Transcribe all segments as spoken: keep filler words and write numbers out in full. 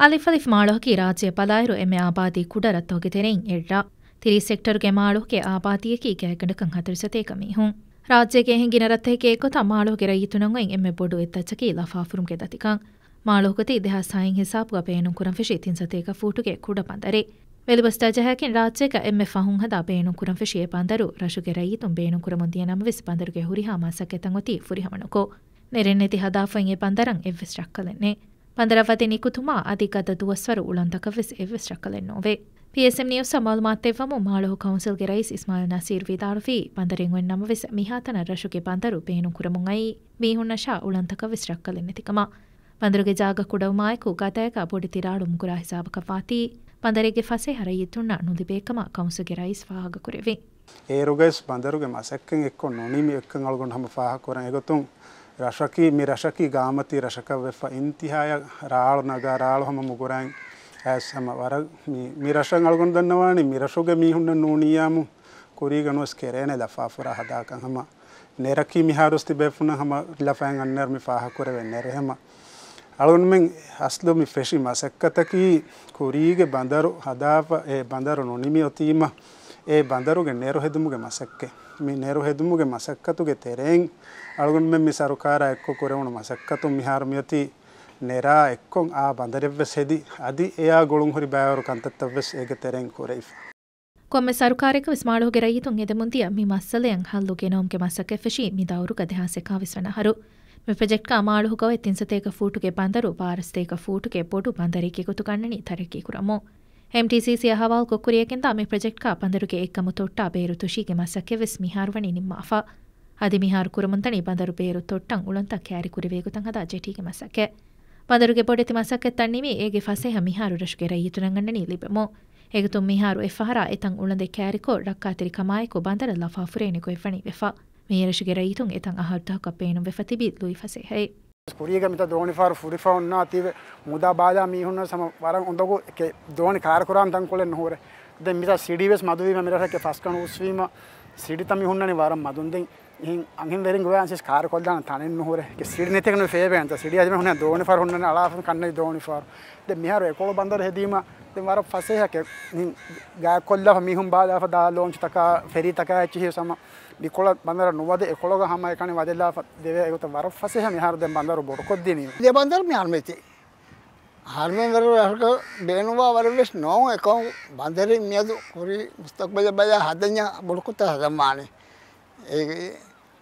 އަލިފް އަލިފް މާޅޮހަކީ ރާއްޖެ ބަލާއިރު އެންމެ އާބާދީ ކުޑަ ރަށްތަކުގެ ތެރެއިން އެއް ރަށް. ތިރީސް ހެކްޓަރުގެ މާޅޮހުގެ އާބާދީއަކީ ގާތްގަނޑަކަށް ހަތަރު ސަތޭކަ މީހުން. ރާއްޖޭގެ އެހެން ގިނަ ރަށްތަކެއްގެ އެއްގޮތަށް މާޅޮހުގެ ރައްޔިތުންނަށް އޮތް އެންމެ ބޮޑު އެއްތައްޗަކީ ލަފާފުރުމުގެ ދަތިކަން. މާޅޮހުގައި ދެހާސް ހައިން ހިސާބުގަ ބޭނުންކުރަން ފެށި ތިން ސަތޭކަ ފޫޓުގެ ކުޑަ ބަނދަރެއް. ވެލިބަސް ދަޖަހައިގެން ރާއްޖޭގަ އެންމެ ފަހުން ހަދާ ބޭނުންކުރަން ފެށި އެ ބަނދަރު ރަށުގެ ރައްޔިތުން ބޭނުންކުރަމުން ދިޔަ ނަމަވެސް ބަނދަރުގެ ހުރިހާ މަސައްކަތްތައް އޮތީ ފުރިހަމަނުކޮށް، ނެރެން ނެތި ހަދާފައި އެ ބަނދަރަށް އެއްވެސް ރަށްކަލެއް ނެތް. ބަނދަރަށް ވަދެ ނިކުތުމާ އަދި ގަދަ ދުވަސްވަރު އުޅަނދަކަށްވެސް އެއްވެސް ރަށްކަލެއް ނޯވޭ. ޕީއެސްއެމް ނިއުސްއަށް މައުލޫމާތު ދެއްވަމުން މާޅޮހު ކައުންސިލްގެ ރައީސް އިސްމާއިލް ނަސީރު ވިދާޅުވީ، ބަނދަރެއް އޮތް ނަމަވެސް މިހާތަނަށް ރަށުގެ ބަނދަރު ބޭނުންކުރަމުން އައީ މީހުންނަށާ އުޅަނދަކަށްވެސް ރަށްކަލެއް ނެތިކަމަށް. ބަނދަރުގެ ޖާގަ ކުޑަވުމާއެކު ގަދައަކަށް ބޮޑެތި ރާޅު މުގުރާ ހިސާބަކަށް ވާތީ، ބަނދަރެއްގެ ފަސޭހަ ރައްޔިތުންނަށް ނުލިބޭކަމަށް ކައުންސިލްގެ ރައީސް ފާހަގަކުރެއްވި. އޭރުގައިސް ބަނދަރުގެ މަސައްކަތް އެއްކޮށް ނުނިމި އެއްކަން އަޅުގަނޑު ހަމަ ފާހަގަކުރަން އެގޮތުން ރަށަކީ، މި ރަށަކީ ގާމަތީ ރަށަކަށް ވެފަ އިންތިހާޔަށް ރާޅު ނަގާ ރާޅު ހަމަ މުގުރާއިން އައިސް ހަމަ ވަރަށް މި، މި ރަށަށް އަޅުގަނޑު ދަންނަވާނީ މި ރަށުގެ މީހުންނަށް ނޫނިއްޔާމު ކުރީގަ ނުވެސް ކެރޭނެ ލަފާފުރާ ހަދާކަން ހަމަ ނެރަކީ މިހާރުވެސް ތިބޭފުންނަށް ހަމަ ލަފައިން އަންނައިރު މި ފާހަގަކުރެވޭ ނެރެ ހަމަ. އަޅުގަނޑުމެން އަސްލު މި ފެށި މަސައްކަތަކީ ކުރީގެ ބަނދަރު ހަދާފަ، އެ ބަނދަރު ނުނިމި އޮތީމަ، އެ ބަނދަރުގެ ނެރު ހެދުމުގެ މަސައްކަތް. މި ނެރު ހެދުމުގެ މަސައްކަތުގެ ތެރެއިން އަޅުގަނޑުމެން މި ސަރުކާރާ އެއްކޮށް ކުރެވުނު މަސައްކަތުން މިހާރު މިއޮތީ ނެރާ އެއްކޮށް އާ ބަނދަރެއްވެސް ހެދި، އަދި އެއާ ގުޅުންހުރި ބައިވަރު ކަންތައްތައްވެސް އޭގެ ތެރެއިން ކުރެވިފަ. ކޮންމެ ސަރުކާރެއްގަވެސް މާޅޮހުގެ ރައްޔިތުން އެދެމުންދިޔަ މި މައްސަލައަށް ހައްލު ގެނައުމުގެ މަސައްކަތް ފެށީ މި ދައުރުގަ ދެހާސް އެކާވީސް ވަނަ އަހަރު. މި ޕްރޮޖެކްޓްގަ މާޅޮހުގަ އޮތް ތިން ސަތޭކަ ފޫޓުގެ ބަނދަރު ބާރަ ސަތޭކަ ފޫޓުގެ ބޮޑު ބަނދަރެއްގެ ގޮތުގަ އަންނަނީ ތަރައްގީ ކުރަމުން. އެމްޓީސީސީއާ ހަވާލުކޮށް ކުރިޔަށްގެންދާ މި ޕްރޮޖެކްޓްގަ ބަނދަރުގެ އެއްކަމު ތޮއްޓާ ބޭރު ތޮށީގެ މަސައްކަތްވެސް މިހާރު ވަނީ ނިންމާފަ. އަދި މިހާރު ކުރަމުންދަނީ ބަނދަރު ބޭރު ތޮއްޓަން އުޅަނދަށް ކައިރިކުރެވޭ ގޮތަށް ހަދާ ޖެޓީގެ މަސައްކަތް. ބަނދަރުގެ ބޮޑެތި މަސައްކަތްތައް ނިމި އޭގެ ފަސޭހަ މިހާރު ރަށުގެ ރައްޔިތުންނަށް އަންނަނީ ލިބެމުން. އެގޮތުން މިހާރު އެއްފަހަރާ އެތަން އުޅަނދެއް ކައިރިކޮށް، ރައްކާތެރިކަމާއެކު ބަނދަރަށް ލަފާފުރޭނެ ގޮތްވަނީ ވެފަ. މިއީ ރަށުގެ ރައްޔިތުން އެތަން އަހަރު ދަހަކަށް ބޭނުންވެފަ ތިބީ ލުއި ފަސޭހައެއް. ކުރީގަ މިތާ ދޯނިފަހަރު ފުރިފަ އޮންނާތީވެ، މުދާ ބާލާ މީހުންނަށް ހަމަ ވަރަށް އުނދަގޫ އެކެ ދޯނި ކާރުކުރާން ތަންކޮޅެއް ނުހުރޭ. ދެން މިތާ ސިޑީވެސް މަދުވީމަ މިރަށެކެ ފަސްގަނޑު އުސްވީމަ ސިޑިތައް މި ހުންނަނީ ވަރަށް މަދުން. ދެން އިހިން އަންހެން ވެރިން ގޮވާ އަންސިސް ކާރު ކޮށްލާނެ ތަނެއް ނުހުރޭ. އެކެ ސިޑި ނެތިކަން ފޭބޭންތަ ސިޑި އަދިމެ ހުންނަ ދޯނިފަހަރު ހުންނަނީ އަޅާފަ ކަންނެ ދޯނިފަހަރު. ދެން މިހާރު އެކޮޅު ބަނދަރު ހެދީމަ ދެން ވަރަށް ފަސޭހަކެ ގާތްކޮށްލާފަ މީހުން ބާލާފަ ދާ ލޯންޗުތަކާ ފެރީތަކާ އެއްޗިހި ސަމަ މިކޮޅަށް ބަނދަރަށް ނުވަދެ އެކޮޅުގަ ހަމަ އެކަނި ވަދެލާފަ ދެވޭ އެގޮތަށް ވަރަށް ފަސޭހަ މިހާރު ދެން ބަނދަރު ބޮޑުކޮށްދިނީ. ދެ ބަނދަރު މިހާރު މެތި. ހަރުމެން ވަރު ރަށަކަށް ބޭނުންވާ ވަރެއް ވެސް ނޯން އެކަމު ބަނދަރެއް މިއަދު ކުރީ މުސްތަޤްބަލަށް ބަލާ ހަދަންޏާ ބޮޑުކޮށްތާ ހަދަންވާނެ. އޭގެ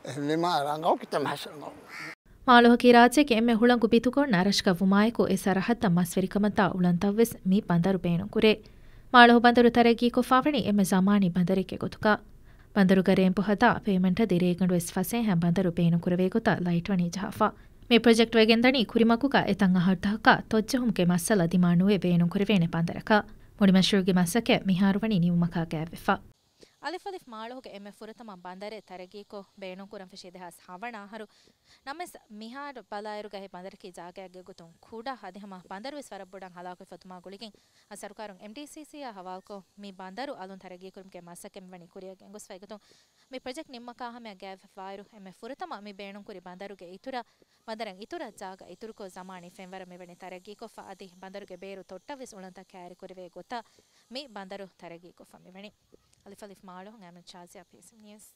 އެހެންވީމާ ރަނގަޅު ކިތައް މަހަށް ރަނގަޅު. މާޅޮހަކީ ރާއްޖޭގެ އެންމެ ހުޅަނގު ބިތުކޮށް ރަށަކަށް ވުމާއެކު އެ ސަރަހައްދަށް މަސްވެރިކަމަށްދާ އުޅަނދަށްވެސް މި ބަނދަރު ބޭނުންކުރޭ. މާޅޮހު ބަނދަރު ތަރައްގީކޮށްފާވަނީ އެންމެ ޒަމާނީ ބަނދަރެއްގެ ގޮތުގަ. ބަނދަރުގަ ރޭމްޕު ހަދާ، ޕޭމަންޓަށް ދިރޭގަނޑުވެސް ފަސޭހަ ބަނދަރު ބޭނުންކުރެވޭ ގޮތަށް ލައިޓް ވަނީ ޖަހާފަ. މި ޕްރޮޖެކްޓް ވެގެންދަނީ ކުރިމަގުގަ އެތަން އަހަރު ދަހަކަށް ތޮއްޖެހުމުގެ މައްސަލަ ދިމާ ނުވެ ބޭނުންކުރެވޭނެ ބަނދަރަކަށް. މުޅި މަޝްރޫޢުގެ މަސައްކަތް މިހާރު ވަނީ ނިމުމަކާ ގާތްވެފަ. އަލިފް އަލިފް މާޅޮހުގެ އެންމެ ފުރަތަމަ ބަނދަރެއް ތަރައްގީކޮށް ބޭނުންކުރަން ފެށީ ދެހާސް ހަވަނަ އަހަރު. ނަމަވެސް މިހާރު ބަލާއިރުގައި ބަނދަރަކީ ޖާގައެއްގެ ގޮތުން ކުޑަ އަދި ހަމަ ބަނދަރުވެސް ވަރަށް ބޮޑަށް ހަލާކުވެފަ އޮތުމާ ގުޅިގެން އަދި ސަރުކާރުން އެމްޑީސީސީއާ ހަވާލުކޮށް މި ބަނދަރު އަލުން ތަރައްގީކުރުމުގެ މަސައްކަތް މިވަނީ ކުރިއަށް ގެންގޮސްފަ އެގޮތުން މި ޕްރޮޖެކްޓް ނިންމުމަކާ ހަމަޔަށް ގާތްވެފަ ވާއިރު އެންމެ ފުރަތަމަ މި ބޭނުންކުރި ބަނދަރުގެ އިތުރަށް ބަނދަރަށް އިތުރަށް ޖާގަ އިތުރުކޮށް ޒަމާނީ ފެންވަރަށް މިވަނީ ތަރައްގީކޮށްފަ އަދި ބަނދަރުގެ ބޭރު ތޮއްޓަށްވެސް އުޅަނދަށް ކައިރިކުރެވޭ ގޮތަށް މި ބަނދަރު ތަރައްގީކޮށްފަ މިވަނީ. އަލިފް އަލިފް މާޅޮހުން އަމިން ޝާޒިޔާ، ޕީއެސްއެމް ނިއުސް.